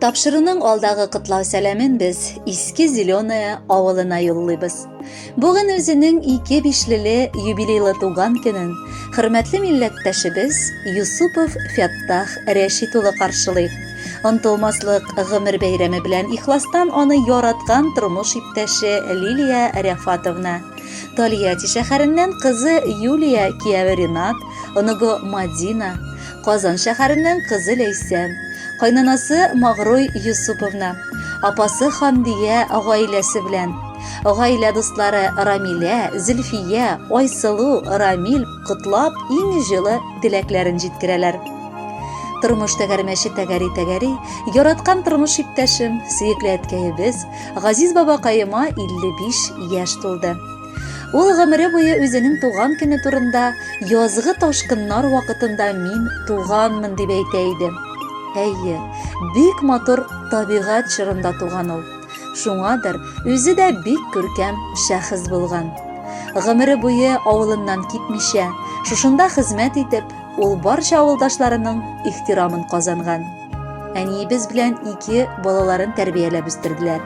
Тапшыруның алдагы котлау сәламен без Иске Зеленая авылына юллыйбыз. Бүген үзенең ике бишлеле юбилейлы туган көнен хөрмәтле милләттәшебез Юсупов Фәттах Рәшит улы каршылый. Онтылмаслык гомер бәйрәме белән ихластан аны яраткан тормыш иптәше Лилия Рәфатовна, Тольятти шәһәреннән кызы Юлия, кияве Ренат, оныгы Мадина, Казан шәһәреннән кызы Ләйсән, кайнанасы Магруй Юсуповна, апасы Хамдия гаиләсе белән, гаилә дуслары Рамилә, Зөлфия, Айсылу, Рамил котлап иң җылы теләкләрен җиткерәләр. Тормыш тәгәрмәче тәгәри-тәгәри, яраткан тормыш иптәшем, сөекле әткәебез, газиз бабакаема 55 яшь тулды. Ул гомере буе үзенең туган көне турында язгы ташкыннар вакытында мин туганмын дип әйтә иде. Әйе, бик матур табигать чорында туган ул. Шуңадыр үзе дә бик күркәм шәхес булган. Гомере буе авылыннан китмичә, шушында хезмәт итеп, ул барча авылдашларының ихтирамын казанган. Әниебез белән ике балаларын тәрбияләп үстерделәр.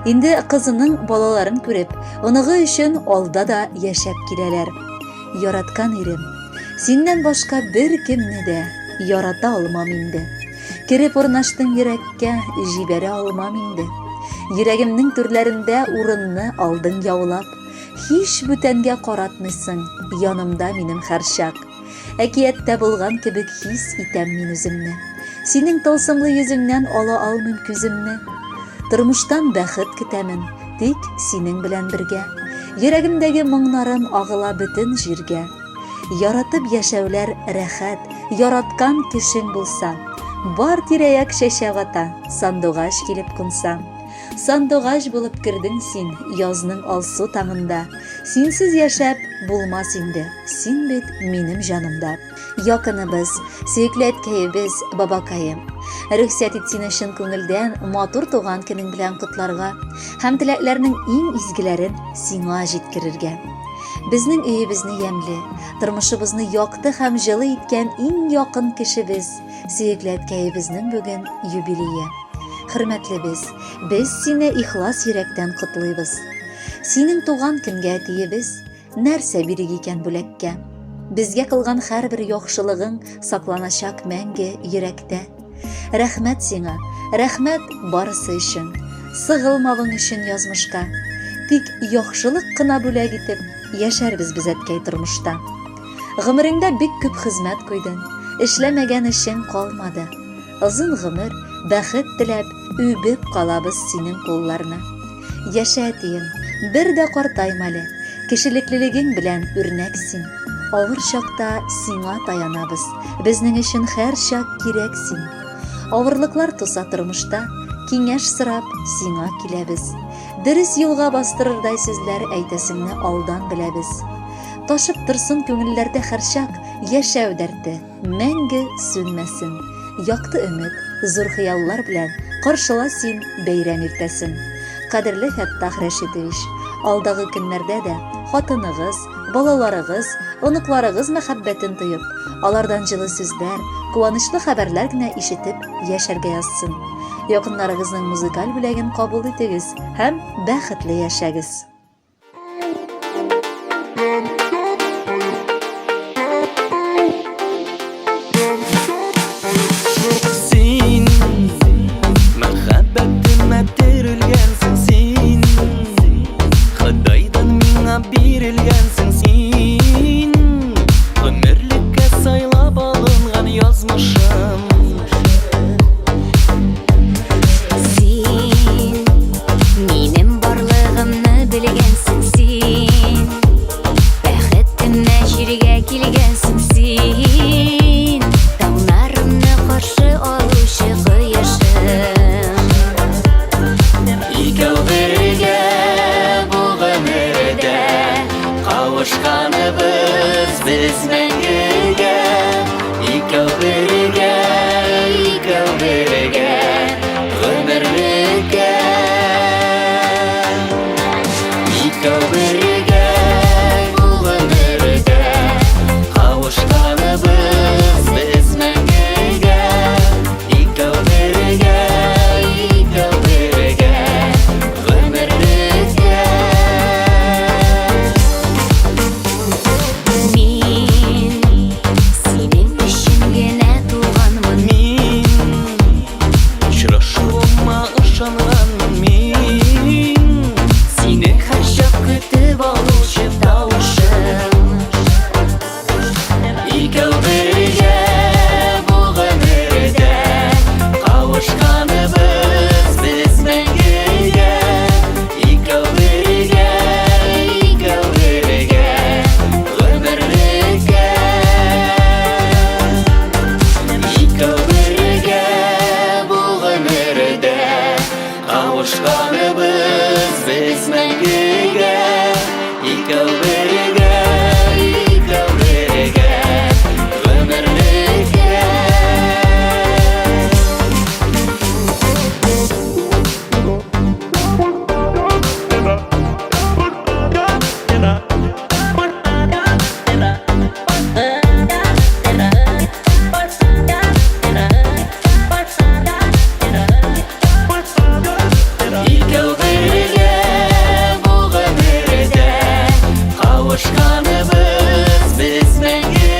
Инде кызының балаларын күреп, оныгы өчен алда да яшәп киләләр. Яраткан ирем, синнән башка бер кемне дә ярата алмам инде. Кереп урнаштың йөрәккә, җибәрә алмам инде. Йөрәгемнең түрләрендә урынны алдың яулап. Һич бүтәнгә каратмыйсың, янымда минем һәрчак. Әкияттә булган кебек хис итәм мин үземне. Синең тылсымлы йөзеңнән ала алмыйм күземне. Тормыштан бәхет көтәмен, тик синең белән бергә. Йөрәгемдәге моңнарым агыла бөтен җиргә. Яратып яшәүләр рәхәт, яраткан кешең булса. Бар тирә-як чәчәк ата, сандугач килеп кунса. Сандугач булып кердең син язның алсу таңында. Синсез яшәп булмас инде, син бит минем җанымда. Якыныбыз, сөекле әткәебез, бабакаем. Рөхсәт ит сине чын күңелдән матур туган көнең белән котларга һәм теләкләрнең иң изгеләрен сиңа җиткерергә. Безнең өебезне ямьле, тормышыбызны якты һәм җылы иткән иң якын кешебез, сөекле әткәебезнең бүген юбилее. Хөрмәтлебез, без сине ихлас йөрәктән котлыйбыз. Синең туган көнгә әтиебез нәрсә бирик икән бүләккә? Безгә кылган һәрбер яхшылыгың сакланачак мәңге йөрәктә. Рәхмәт сиңа, рәхмәт барысы өчен, сыгылмавың өчен язмышка. Тик яхшылык кына бүләк итеп яшәрбез без әткәй тормышта. Гомереңдә бик күп хезмәт куйдың, эшләмәгән эшең калмады. Озын гомер, бәхет теләп, үбеп калабыз синең кулларны. Яшә, әтием, бер дә картайма әле, кешелеклелегең белән үрнәк син. Авыр чакта сиңа таянабыз, безнең өчен һәрчак кирәк син. Авырлыклар туса тормышта, киңәш сорап, сиңа киләбез. Дөрес юлга бастырырдай сүзләр әйтәсеңне алдан беләбез. Ташып торсын күңелләрдә һәрчак яшәү дәрте. Мәңге сүнмәсен. Якты өмет, зур хыяллар белән каршыла син бәйрәм иртәсен. Кадерле Фәттах Рәшитович, алдагы көннәрдә дә хатыныгыз, балаларыгыз, оныкларыгыз мәхәббәтен тоеп, алардан җылы сүзләр, куанычлы хәбәрләр генә ишетеп яшәргә язсын. Якыннарыгызның музыкаль бүләген кабул итегез һәм бәхетле яшәгез! Син мәхәббәтемә терелгәнсең син Ходайдан миңа бирелгәнсең син Гомерлеккә сайлап алынган язмышым Син Минем барлыгымны белгәнсең син Бәхетемә җиргә килгәнсең син Таңнарымны каршы алучы кояшым Икәү бергә бу гомердә Кавышканыбыз без мәңгегә Икәү бергә, икәү бергә Гомерлеккә Икәү бергә бу гомердә Кавышканыбыз без мәңгегә Икәү бергә, Яратканыбыз без мәңгегә.